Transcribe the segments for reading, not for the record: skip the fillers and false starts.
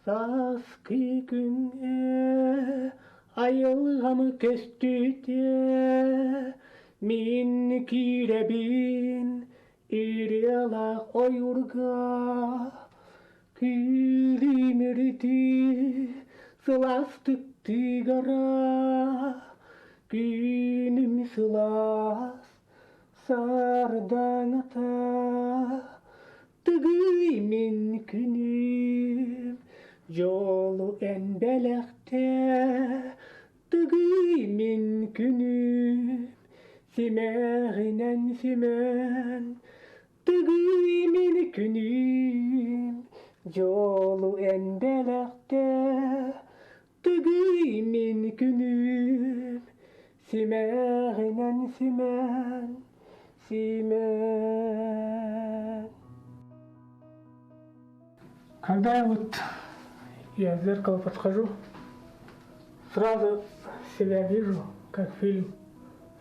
Сааскы күҥҥэ айылҕам көстүүтэ мин киирэбин ырыалаах ойуурга күлүмүрдүү сылаастык тыгара күнүм сылаас сардаҥата Тыгый мин күнүм, дьолу эн бэлэхтэ, Тыгый мин күнүм, симэҕинэн симэн, Тыгый мин күнүм, дьолу эн бэлэхтэ, Тыгый мин күнүм, симэҕинэн симэн, симэн. Когда я вот я в зеркало подхожу, сразу себя вижу, как фильм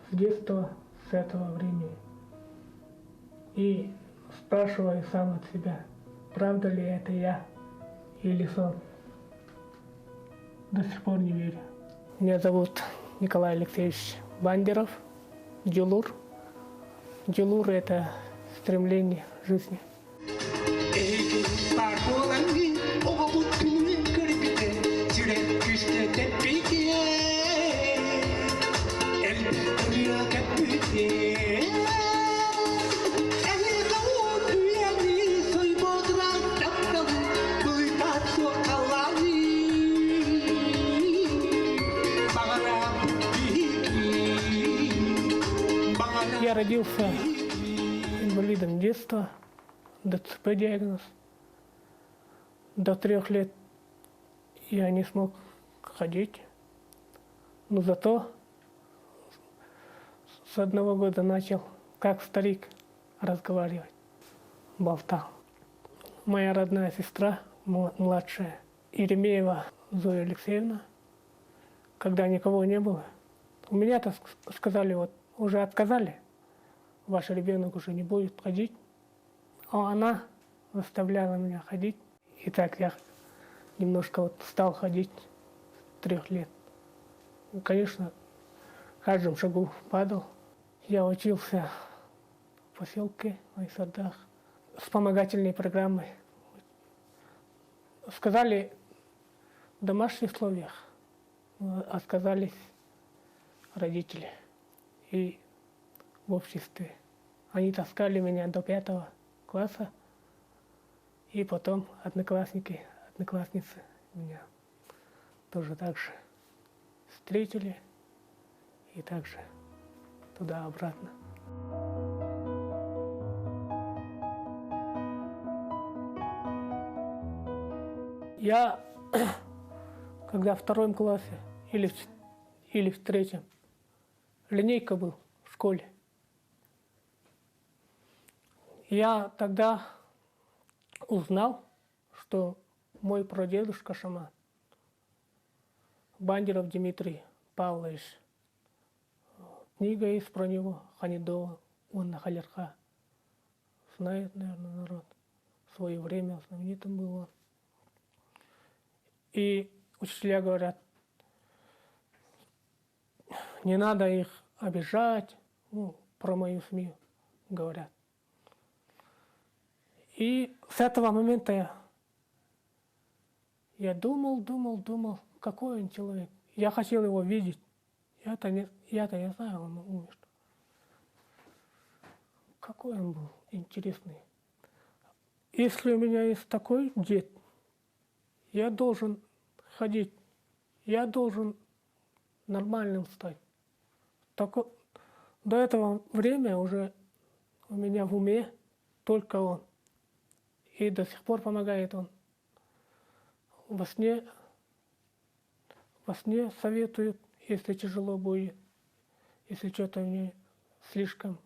с детства, с этого времени. И спрашиваю сам от себя, правда ли это я или сон. До сих пор не верю. Меня зовут Николай Алексеевич Бандеров, Дьулуур. Дьулуур – это стремление к жизни. Я родился инвалидом детства, ДЦП диагноз. До 3 лет я не смог ходить, но зато с 1 года начал, как старик, разговаривать, болтал. Моя родная сестра, младшая, Еремеева Зоя Алексеевна, когда никого не было, у меня-то сказали, вот уже отказали, ваш ребенок уже не будет ходить. А она заставляла меня ходить. И так я немножко вот стал ходить с 3 лет. Ну, конечно, в каждом шагу падал. Я учился в поселке Майсардах вспомогательной программой. Сказали, в домашних условиях отказались родители и в обществе. Они таскали меня до пятого класса, и потом одноклассники, одноклассницы меня тоже так же встретили и также туда-обратно. Я, когда в втором классе или в третьем, линейка был в школе. Я тогда узнал, что мой прадедушка шаман Бандеров Дмитрий Павлович. Книга есть про него, Ханидова, он на Халерха. Знает, наверное, народ. В свое время знаменитым был он. И учителя говорят, не надо их обижать, ну, про мою семью говорят. И с этого момента я думал, думал, думал, какой он человек. Я хотел его видеть. Я-то не знаю, он умер. Какой он был интересный. Если у меня есть такой дед, я должен ходить, я должен нормальным стать. Так, до этого времени уже у меня в уме только он. И до сих пор помогает он. Во сне советует, если тяжело будет, если что-то мне слишком.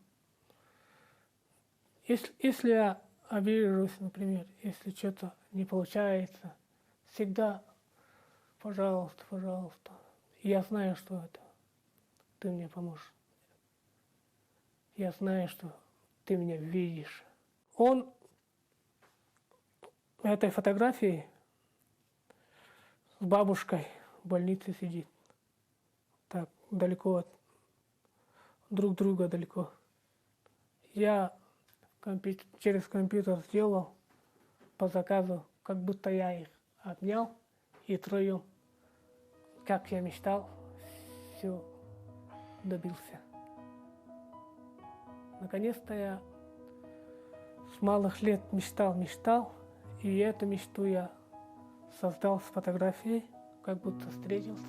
Если я обижусь, например, если что-то не получается, всегда, пожалуйста, пожалуйста, я знаю, что это, ты мне поможешь. Я знаю, что ты меня видишь. Он этой фотографии С бабушкой в больнице сидит. Так, далеко от друг друга далеко. Я через компьютер сделал по заказу, как будто я их обнял и троем, как я мечтал, все добился. Наконец-то я с малых лет мечтал, мечтал, и эту мечту я создал с фотографией, как будто встретился.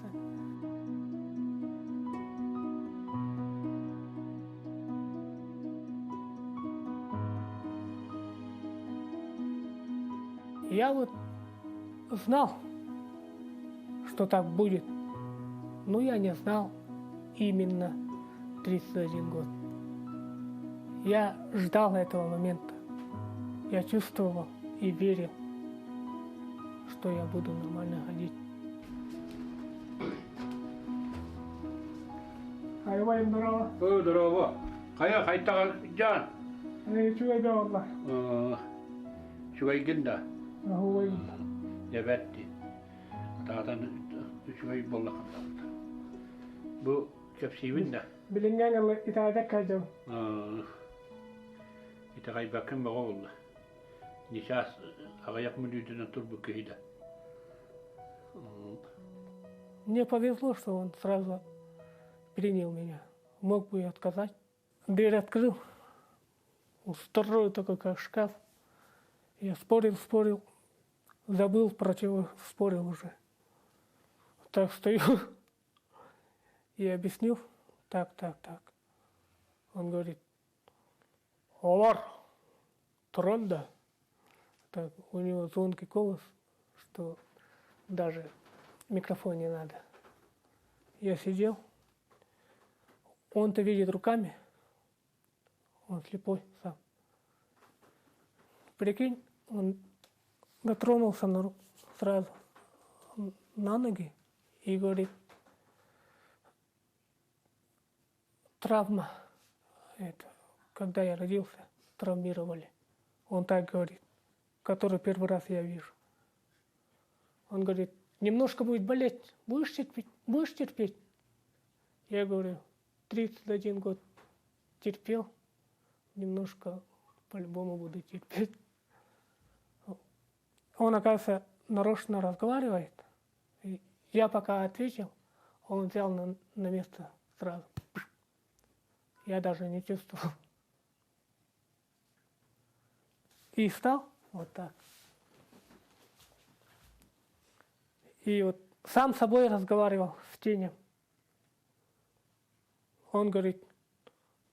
Я вот знал, что так будет, но я не знал именно 31 год. Я ждал этого момента. Я чувствовал и верил, что я буду нормально ходить. Айбайым здорово. О, здорово. Хайа хайтаҕа дьаан. Үчүгэй да буолла. Үчүгэйгин да. Оһуой. Дьэбэт дии. Таатан үчүгэй буолла хантабыт. Бу кэпсиибин да. Билиҥҥэ ылы итаайдак кайдым. Итэҕэйбэккин бөҕө буолла. Ничаас аҕыйах мүнүүтүнэн турбут киһи да. Мне повезло, что он сразу принял меня. Мог бы и отказать. Дверь открыл. Второй такой, как шкаф. Я спорил, спорил. Забыл, про чего спорил уже. Так стою и объяснил. Так, так, так. Он говорит, Олор, туран да. Так, у него звонкий голос, что даже микрофон не надо. Я сидел, он-то видит руками, он слепой сам. Прикинь, он дотронулся на руку сразу на ноги и говорит, травма, это, когда я родился, травмировали. Он так говорит, который первый раз я вижу. Он говорит, немножко будет болеть, будешь терпеть? Будешь терпеть? Я говорю, 31 год терпел, немножко по-любому буду терпеть. Он, оказывается, нарочно разговаривает. И я пока ответил, он взял на место сразу. Я даже не чувствовал. И встал вот так. И вот сам с собой разговаривал в тени. Он говорит,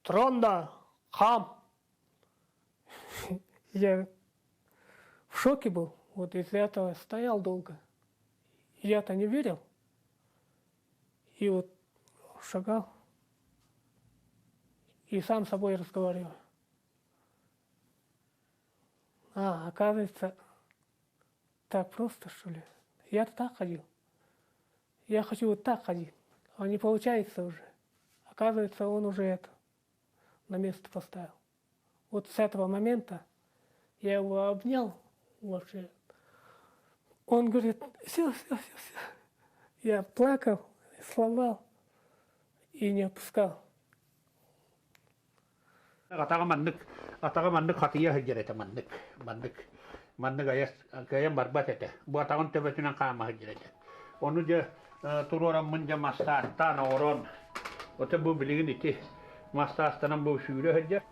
туран да, хаам. Я в шоке был. Вот из-за этого стоял долго. Я-то не верил. И вот шагал. И сам с собой разговаривал. А, оказывается, так просто, что ли? Я-то так ходил. Я хочу вот так ходить. А не получается уже. Оказывается, он уже это на место поставил. Вот с этого момента я его обнял вообще. Он говорит, все, все, все, все. Я плакал, сломал и не опускал. Атаҕа маннык, атаҕа маннык хатыйа сылдьар этэ маннык, маннык, маннык айас кыайан барбат этэ. Бу атаҕын төбөтүнэн хаама сылдьар этэ. Ону дьэ туруораммын дьэ массаастаан оҥорон, ото бу билигин ити массаастанан бу сүүрэ сылдьар.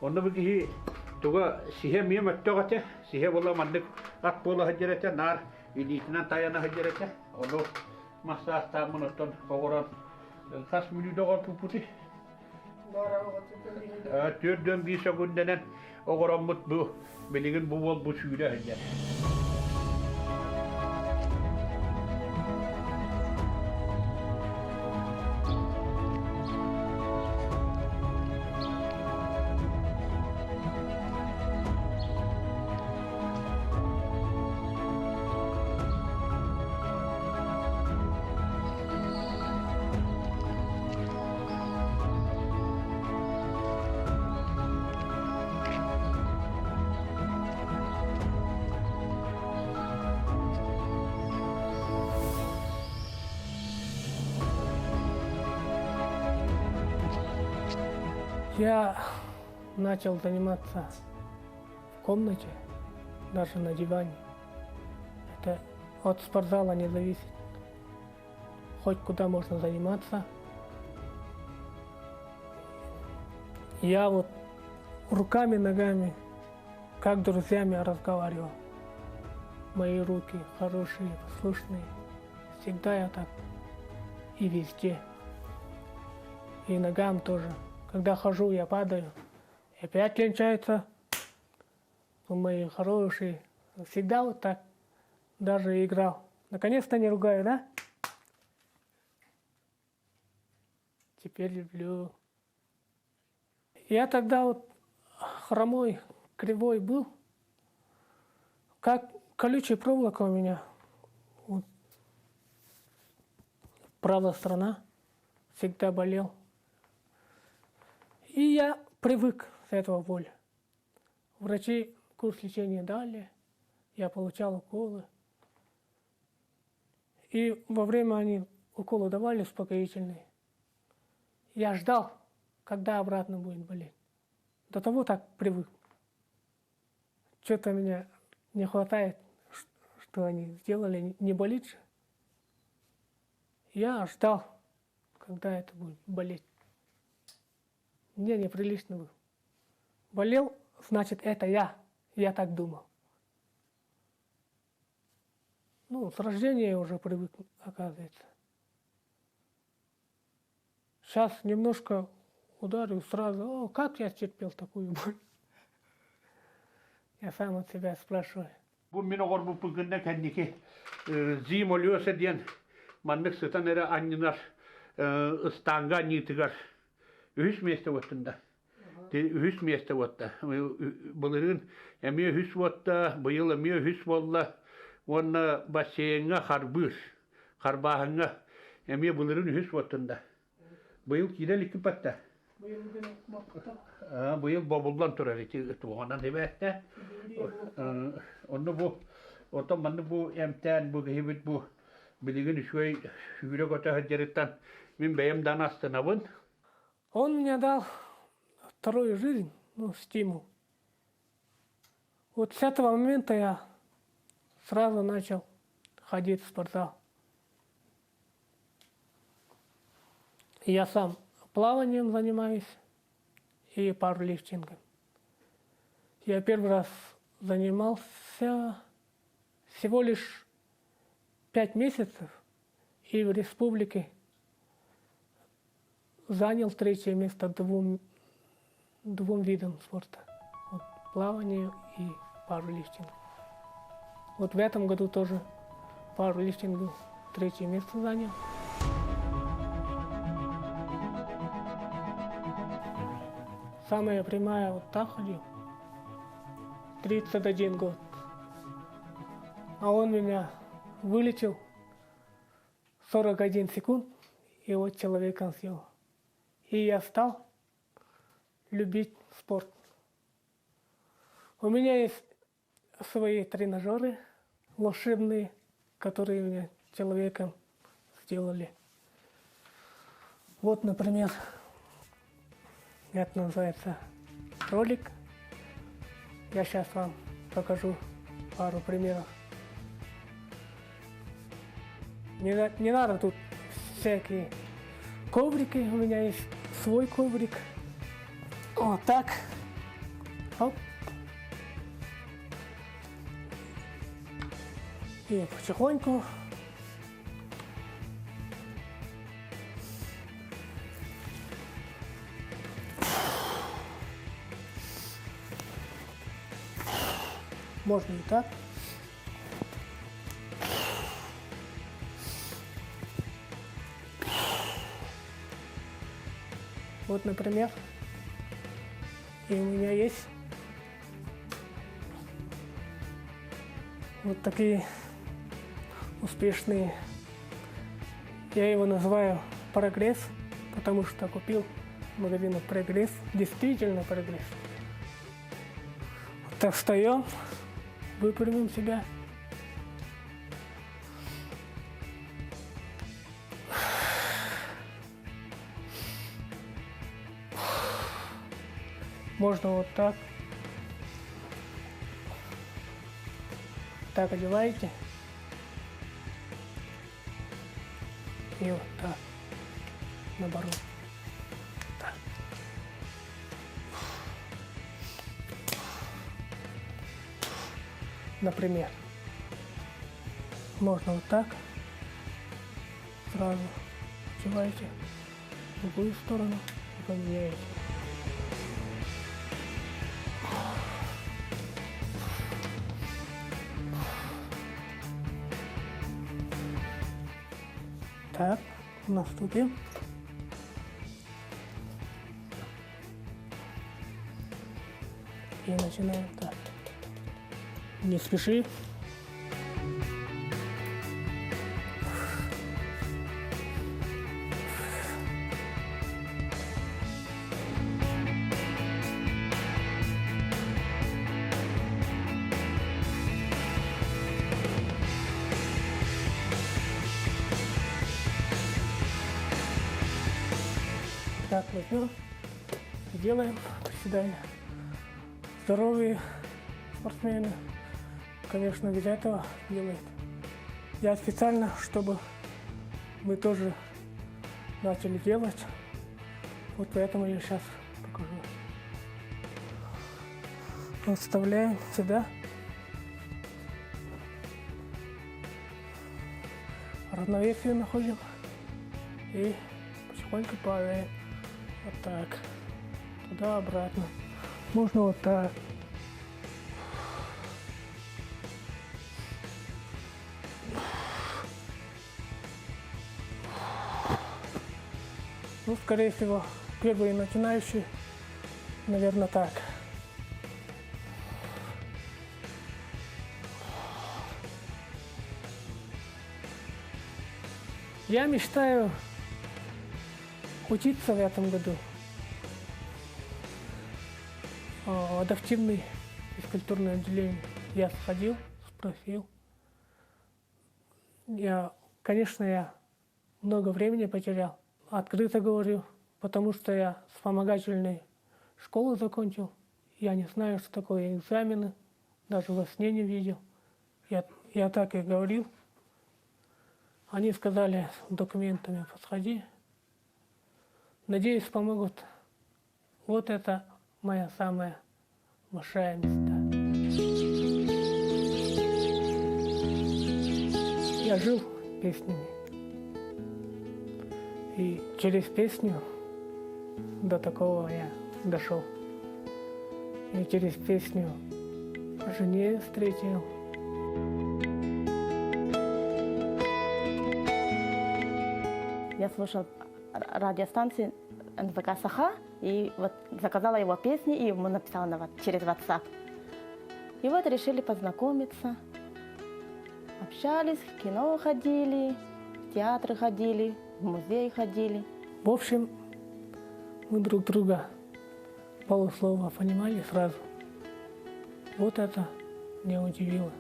Онно бу киһи туга сиһэ эмиэ мөттөх этэ, сиһэ буола маннык ат буола сылдьар этэ, наар илиитинэн тайана сылдьар этэ. Ону массаастааммын оттон оҕорон хас мүнүүтэ оҕорпуппутуй? 41 сөкүндэнэн оҕороммут бу билигин бу уол бу сүүрэ сылдьар. Я начал заниматься в комнате, даже на диване. Это от спортзала не зависит. Хоть куда можно заниматься. Я вот руками, ногами, как друзьями разговаривал. Мои руки хорошие, послушные. Всегда я так и везде. И ногам тоже. Когда хожу, я падаю. И опять ленчается. Мои хорошие. Всегда вот так даже играл. Наконец-то не ругаю, да? Теперь люблю. Я тогда вот хромой, кривой был. Как колючая проволока у меня. Вот. Правая сторона всегда болел. И я привык с этого боли. Врачи курс лечения дали, я получал уколы. И во время они уколы давали успокоительные, я ждал, когда обратно будет болеть. До того так привык. Что-то меня не хватает, что они сделали, не болит же. Я ждал, когда это будет болеть. Мне неприлично было. Болел, значит, это я. Я так думал. Ну, с рождения я уже привык, оказывается. Сейчас немножко ударю сразу, о, как я терпел такую боль? Я сам от себя спрашиваю. Бу мин оҕорбуппун гынна кэнники Зимолёса диэн маннык сытан эрэ анньынар ыстаанга анньыытыгар үһүс миэстэ уоттунда. Үһүс миэстэ уотта. Былырыын эмиэ үһүс уотта, быйыл эмиэ үһүс буолла. Уонна бассейҥҥа харбыыр. Харбааһыҥҥа эмиэ былырыын үһүс уоттунда. Быйыл киирэ иликпин батта. Быйыл бобуллан турар ити туоҕунан эбээттэ. Онно бу оттон манны бу эмтээн бу киһибит бу билигин үчүгэй сүүрэ-көтө сылдьарыттан мин бэйэм даҕаны астынабын. Он мне дал вторую жизнь, ну, стимул. Вот с этого момента я сразу начал ходить в спортзал. Я сам плаванием занимаюсь и пауэрлифтингом. Я первый раз занимался всего лишь 5 месяцев и в республике занял третье место двум видам спорта. Вот, плавание и пауэрлифтинг. Вот в этом году тоже пауэрлифтингу третье место занял. Самая прямая вот так ходил. 31 год. А он меня вылечил 41 секунд, и вот человеком съел. И я стал любить спорт. У меня есть свои тренажеры волшебные, которые меня человеком сделали. Вот, например, это называется ролик. Я сейчас вам покажу пару примеров. Не надо тут всякие коврики. У меня есть свой коврик. Вот так. Оп. И потихоньку. Можно и так. Вот, например, и у меня есть вот такие успешные. Я его называю прогресс, потому что купил в магазине прогресс, действительно прогресс. Вот так встаем, выпрямим себя. Можно вот так. Так одеваете. И вот так. Наоборот. Так. Например, можно вот так сразу одеваете в другую сторону и поменяете. Так, наступим. И начинаем так. Не спеши. Так, возьмем, делаем приседания. Здоровые спортсмены, конечно, без этого делают. Я специально, чтобы мы тоже начали делать. Вот поэтому я сейчас покажу. Вставляем сюда. Равновесие находим и потихоньку падаем. Вот так. Туда-обратно. Можно вот так. Ну, скорее всего, первые начинающие, наверное, так. Я мечтаю учиться в этом году. Адаптивный физкультурное отделение. Я сходил, спросил. Я, конечно, я много времени потерял. Открыто говорю, потому что я вспомогательную школу закончил. Я не знаю, что такое экзамены, даже во сне не видел. Я так и говорил. Они сказали, с документами подходи. Надеюсь, помогут. Вот это моя самая большая мечта. Я жил песнями. И через песню до такого я дошел. И через песню жене встретил. Я слушала радиостанции НВК «Саха», и вот заказала его песни, и ему написала на, через WhatsApp. И вот решили познакомиться. Общались, в кино ходили, в театры ходили, в музей ходили. В общем, мы друг друга полуслова понимали сразу. Вот это меня удивило.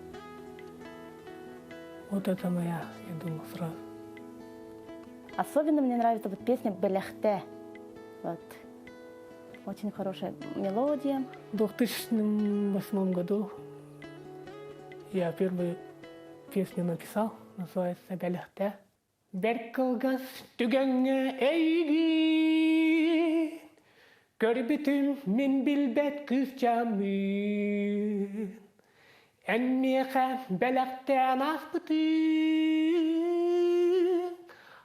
Вот это моя, я думал сразу. Особенно мне нравится вот песня «Бэлэхтээ». Вот. Очень хорошая мелодия. В 2008 году я первую песню написал, называется «Бэлэхтээ». Бэрт кылгас түгэҥҥэ эйигин Көрбүтүм мин билбэт кыысчааммын Эн миэхэ бэлэхтээн ааспытыҥ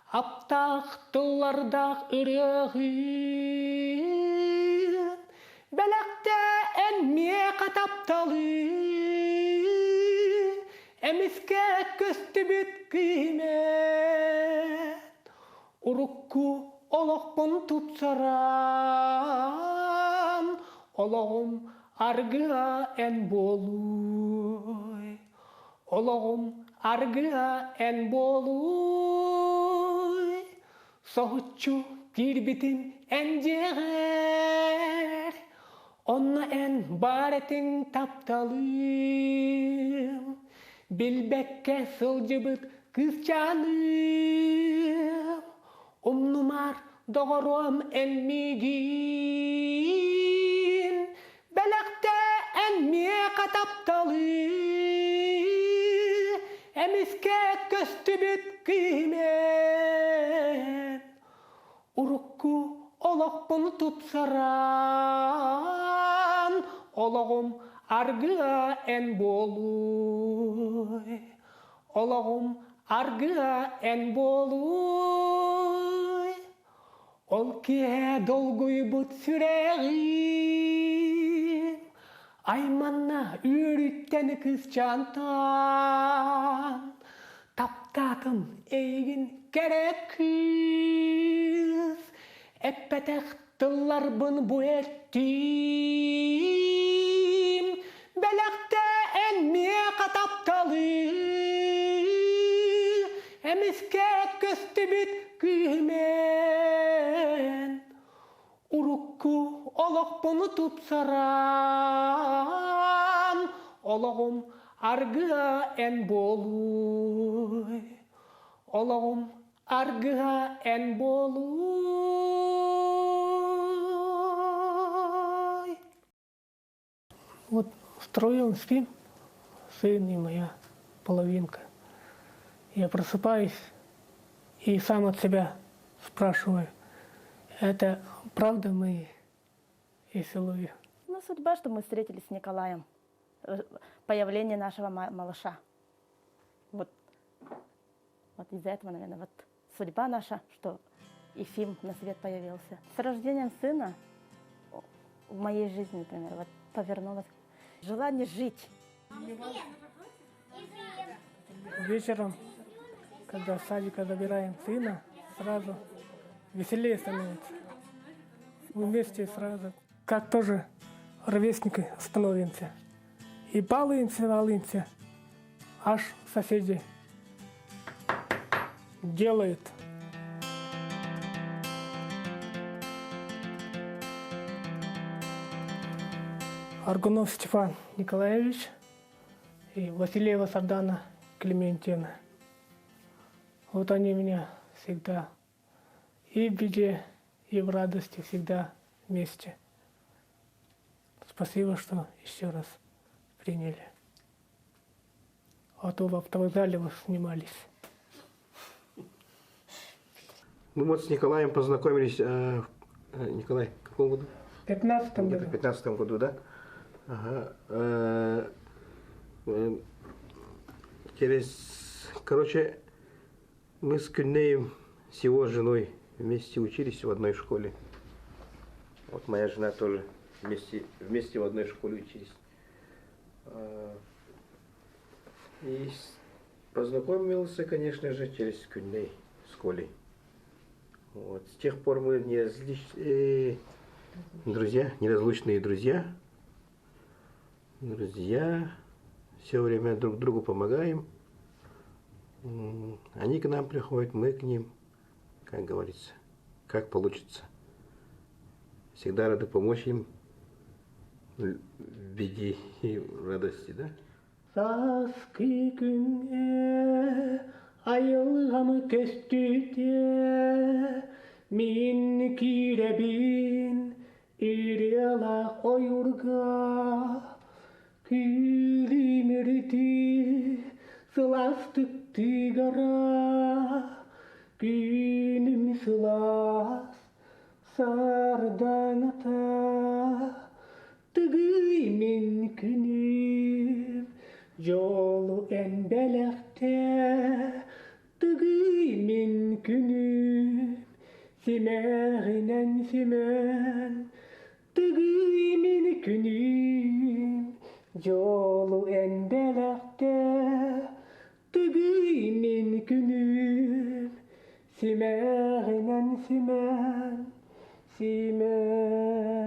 Аптаах тыллардаах ырыаҕын Бэлэхтээ эн миэхэ тапталы Эмискэ көстүбүт кыымет Урукку олохпун тупсаран, Олоҕум аргыһа эн буолуой, Олоҕум аргыһа эн буолуой. Соһуччу киирбитим эн дьиэҕэр, Онно эн баар этиҥ тапталым, Билбэккэ сылдьыбыт кыысчааным, Умнумаар доҕоруом эн миигин. миэхэ тапталы эмискэ көстүбүт киһимэн Урукку олохпун тупсаран, олоҕум аргыа эн буолуой, олоҕум аргыа эн буолуой. Ол киэһэ долгуйбут сүрэҕим айманна үөрүттэн кыысчаантан Таптаатым эйигин кэрэ кыыс, эппэтэх тылларбын бу эттим. Бэлэхтээ эн миэхэ тапталы, эмискэ көстүбүт күүһүмэн. Урукку олохпун тупсаран, олоҕум аргыһа эн буолууй. Олоҕум аргыһа эн буолууй. Вот втроем спим, сын и моя половинка. Я просыпаюсь и сам от себя спрашиваю, это правда мы и целую? Ну, судьба, что мы встретились с Николаем. Появление нашего малыша. Вот, вот из-за этого, наверное, вот судьба наша, что Ефим на свет появился. С рождением сына в моей жизни, например, вот повернулось желание жить. Вечером, когда с садика забираем сына, сразу веселее становится. Мы вместе сразу, как тоже ровесники становимся. И балуемся, балуемся, аж соседи делают. Аргунов Степан Николаевич и Василиева Сардана Клементьевна. Вот они меня всегда и в беде, и в радости всегда вместе. Спасибо, что еще раз приняли. А то в автовокзале вы снимались. Мы вот с Николаем познакомились, э, э, Николай, в каком году? В 15 году. В 15 году, да? Ага. Э, через, короче, мы с Күннеем, с его женой вместе учились в одной школе. Вот моя жена тоже вместе, вместе в одной школе учились. И познакомился, конечно же, через Күнней с Колей. Вот. С тех пор мы не различ... э, друзья, неразлучные друзья. Друзья, все время друг другу помогаем. Они к нам приходят, мы к ним, как говорится, как получится. Всегда рады помочь им в беде и в радости, да? Сааскы күҥҥэ айылҕам көстүүтэ мин киирэбин ырыалаах ойуурга күлүмүрдүү сылаастык тыгара күнүм сылаас сардаҥата Тыгый мин күнүм, дьолу эн бэлэхтэ, Тыгый мин күнүм, симэҕинэн симэн, Тыгый мин күнүм, дьолу эн бэлэхтэ, Тыгый мин күнүм, симэҕинэн симэн, симэн.